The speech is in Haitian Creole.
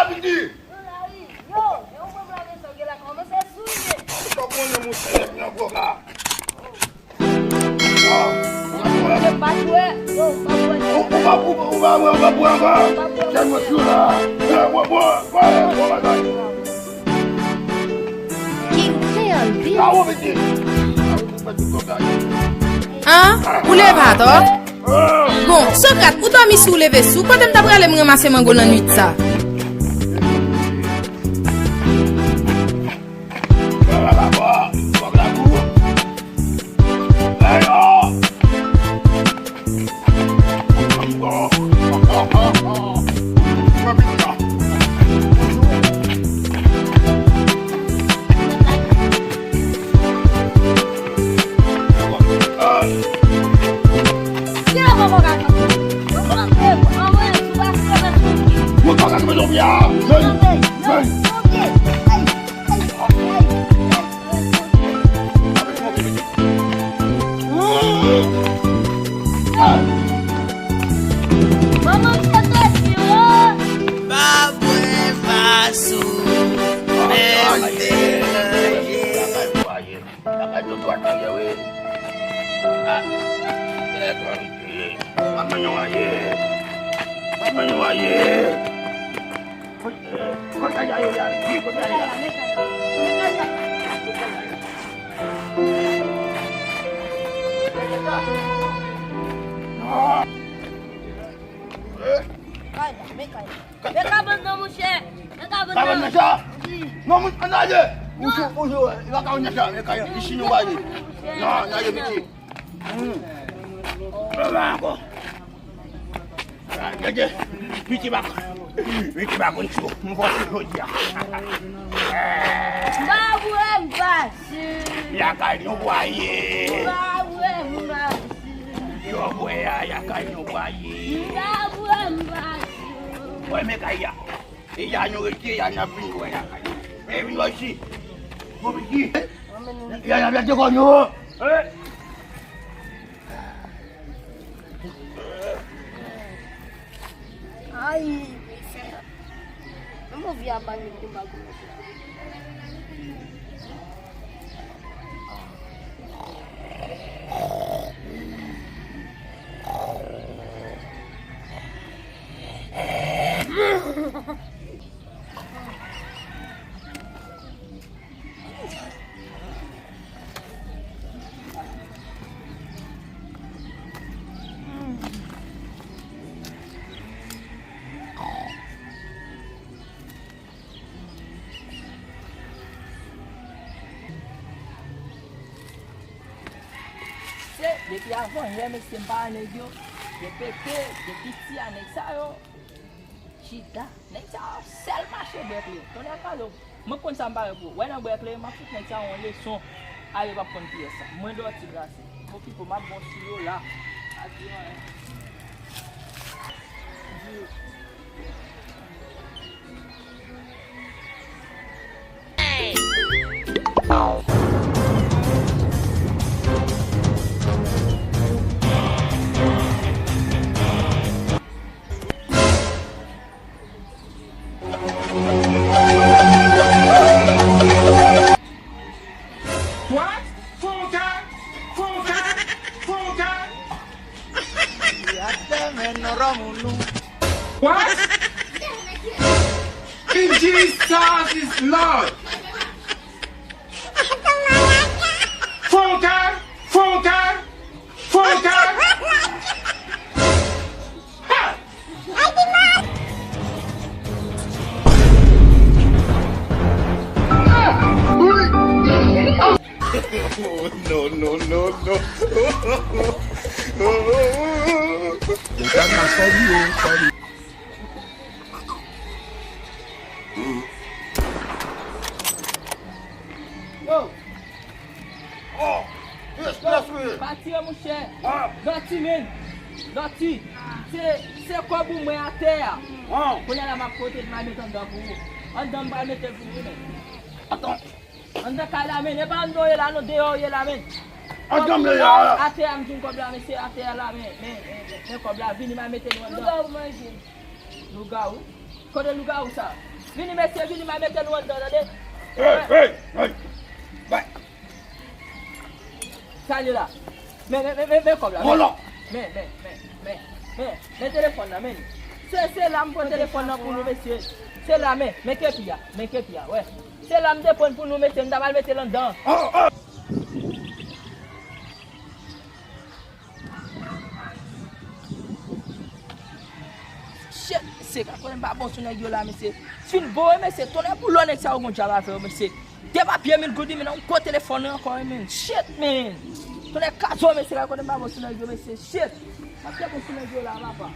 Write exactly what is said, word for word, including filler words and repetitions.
Yo, e yon pwoblèm sa gen la, kòmanse souye. Ou pa konnen monchè, nèg nan gwo ka. Ah, ou pa konnen. Yo, pa jwe. Yo, pa jwe. Ou, ou pa, ou, ou pa, ou pa, ou pa, ou pa. Tèlman sou la. Eh, bon, bon, bon, bon, bon, bon. King Creole Beat. Bravo, mesye. An, ou leve atò? Bon, Sokrat, ou dòmi sou, ou leve sou. Kote m ta prale m ranmase mango nan nwit sa? Manman, m fè tèt yo. Pa bwè, pa sou, men m deranje. Bagay yo dwat yo ye, wi. Ah, e konn ki. Pa ban nou anyen. Pa ban nou anyen. Kote a ye, a ye, kote a ye? Kay la, men kay la. Men kabann nan, monchè. Men kabann nan. Kabann nan sa? Wi. Non, moun, ann ale. Ou sou, ou sou, e pa kabann nan sa, men kay la. Li chini w ale. Non, ann ale, piti. Hmm. Ann ale ankò. Ah, gade, piti bak. Piti bak konn cho. Nou fò cho jodi a. Ba bwè m pase. Lakay nou bwaye. Ba bwè m pase. Yo bwè a, lakay nou bwaye. Ba bwè m pase. Wè men kay a. E ya nou rete, ya n ap vin wè lakay. E vin wè isi. Bon piti. Ya n ap lage kò nou. Eh. Ay, mesye. Nan move a bay men konba gwo mesye. Se, depi avan yè, mesye, m pa wè nèg yo. Gen Peke, gen Piti a, nèg sa yo. Chita. Nèg sa yo sèl mache bwè kle. Tonnè pale w. Mwen konn sa m pare pou. Wè nan bwè kle, m ap fout nèg sa yo yon leson. Ale p ap konn kiyès sa. Mwen dòti glase. Okipe w, m ap bon sou yo la. Pa di anyen. What? Funke! Funke! Funke! What? In Jesus is Lord! Funke! Funke! Funke! Ha! No, no, no, no. Yo! Oh! Yes, yes, wi. Pa tire, monchè. Ah. Dòti, men. Dòti. Se, se kòb ou mwen atè a. Ah. Kounye a la m ap pote l, m al met anndan pou ou. Anndan m pral mete l pou ou, men. Atann. Anndan kay la, men. E pa anndan w ye la, non, deyò w ye la, men. Anndan m ye la. Atè a, m di w kòb la, men, se atè a la, men, men, men, men kòb la, vini, m al mete nou anndan. Lougawou manje m. Lougawou? Kote lougawou sa? Vini, mesye, vini, m a mete nou anndan, tande? Hey, hey, hey. Bay. Sa li la. Men, men, men, men, men kòb la. Vòlò. Men, men, men, men, men, men telefòn nan, men. Se, se la m pran telefòn nan pou nou, mesye. Se la, men, men kepi a, men kepi a, wè. Se la m te pran pou nou, mesye, m ta pral mete l anndan. Oh, oh. Shit, mesye, ka konnen m pa bon sou nèg yo la, mesye. Fin bo, wi, mesye, tonnè boulò nèg sa yo gon djab avè yo, mesye. De papye mil goud, men yon gwo telefòn ankò, wi, men. Shit, men. Tonnè kazo, mesye, ka konnen m pa bon sou nèg yo, mesye. Shit. M ap te bon sou nèg yo la, papa.